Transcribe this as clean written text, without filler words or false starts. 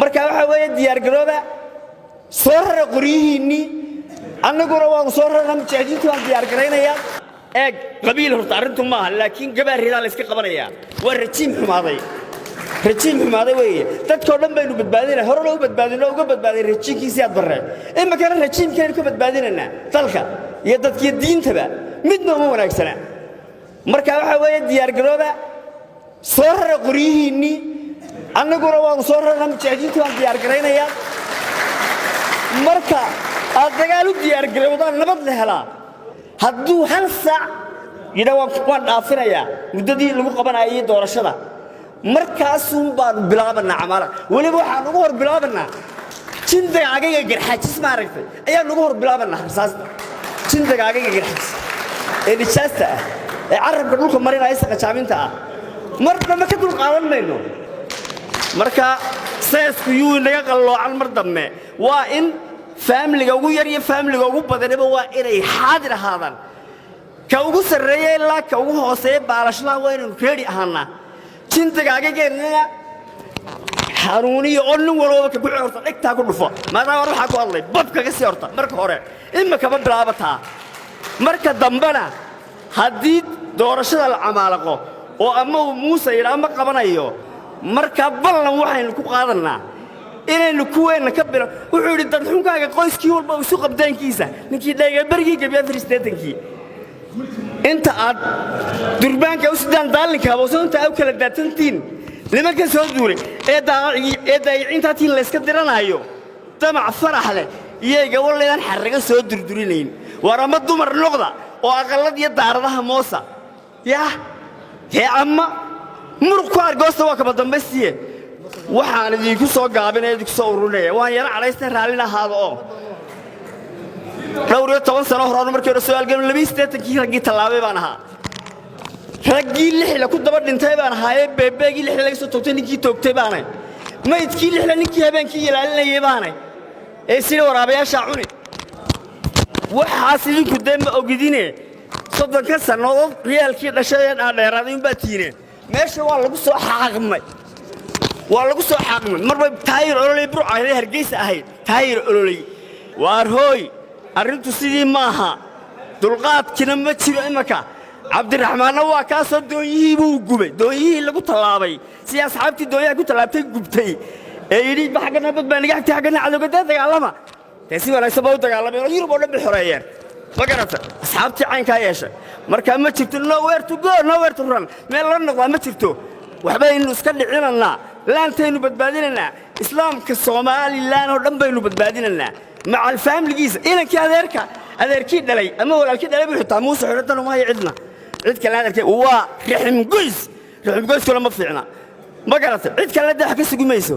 Marka waxaa weeye, diyaargarooba, soo rara qoryihiinnii, annaguna waanu soo rarna. Mujaahidiintii baan diyaargaraynayaa. Eeg, qabiil horta arrintu maaha, laakiin gabaaridaa la iska qabanayaa. Waa regime xumaaday, regime xumaaday weeye. Dadkoo dhan baynu badbaadinaa, horena u badbaadino, uga badbaadin regime-kiisii aad barree. Iminkana regime-kaynu ka badbaadinaynaa dalka iyo dadkiyo diintaba, midna uma wanaagsana. Marka waxaa weeye, diyaargarooba, soo rara qoryihiinnii, annaguna waanu soo rarna. Mujaahidiintii baan diyaargaraynayaa. Marka aad dagaal u diyaargarowdaan, nabad la helaa. Hadduu hal saac yidha waan dhaafinayaa muddadii lagu qabanayay doorashada, markaasuun baanu bilaabanaa camaala. Weliba waxaan ugu hor bilaabanaa jindagaagayga Garxajis, maaragtay, ayaan ugu hor bilaabanaa rasaasta. Jindagaagayga Garxajis ee nijaasta ah ee carabka dhulka marinaya, saqajaaminta ah, mar dambe ka dul qaadan mayno. Marka seesku yuu inaga qalloocan mar dambe. Waa in family-ga ugu yar iyo family-ga ugu badaniba waa inay xaadir ahaadaan. Ka ugu sarreeya ilaa ka ugu hooseeya baalashlaha waa inaynu ready ahaanaa. Jindagaagageennana xanuuniyo oo nin walbaba ka guci horta dhegtaa ku dhufo, maadaama war waxaa ku hadlay bab kaga sii horta marka hore, imikaba bilaabataa. Marka dambena haddii doorashada la camaalaqo oo ama uu Muuse yidhaa ma qabanayo, markaa ballan waxaynu ku qaadannaa inaynu kuweenna ka bilo. Wuxuu yidhi dadxunkaaga qoyskii walba isu qabdaankiisa, ninkii dheegaberigii gebiya 84-kii. Inta aad durbaanka u sidaan daalinka habowsan, inta aad u kala daatantiin nimanka soo duulay ee daayiciintaa tiin layska diranaayo, damac farax leh iyo gaballeedaan xarraga soo durdurinayn. Waar ama dumar noqda oo aqallad iyo daaradaha moosa yaah dee, ama muruq ku argoosta. Waa kaba dambaystiye. Waxaan idinku soo gaabinaya, idinku soo ururinaya, waan yaro cadhaystay, raallina ahaada. Oo dhowr iyo toban sano horaanu markii hore soo halgamay, 82-kii raggii tallaabay baan ahaa. Raggii lixla ku daba dhintay baan ahaayee, beebeegii lixla laga soo toogtay ninkii toogtay baanay, maydkii lixla ninkii habeenkii ilaalinayay baanay ee sida waraabayaashaa cuni. Waxaas idinku dee ma ogidine. 30-ka sannadood riyaalkii dhashay ee dhaadheeraaday unbaa tiine. Meesha waa lagu soo xaaqmay, waa lagu soo xaaqmay. Marba taayir ololay Burca Hargeysa ahayd, taayir ololay. Waar hooy, arrintu sidii maaha, dulqaadkina ma jiro imanka. Cabdiraxmaanna waa kaasoo doonyihii buu gubay, doonyihii lagu tallaabay, sidii asxaabtii doonyaha ku tallaabtay gubtay ee yidhi xaggana bad baa naga xigtay, xaggana cadowga, dee dagaalama. Dee si wanaagsan ba u dagaalameen oo Yurub oo dhan bay xoreeyeen, ma garata? Asxaabtii caynkaa yeeshay. Marka ma jirto nowhere to go, nowhere to run, meel la noqdaa ma jirto. Waxbaynu iska dhicinannaa, laantaynu badbaadinaynaa, islaamka Somalilan oo dhan baynu badbaadinaynaa, macal family-giisa, inankii adeerka adeerkii dhalay ama walaalkii dhalay buu xitaa Muuse xidhatan uma hayo cidna, cid kale adeerkii waa raximgoys. Raximgoyskuna ma fiicna, ma garata? Cid kalena dee wax ka sugi mayso.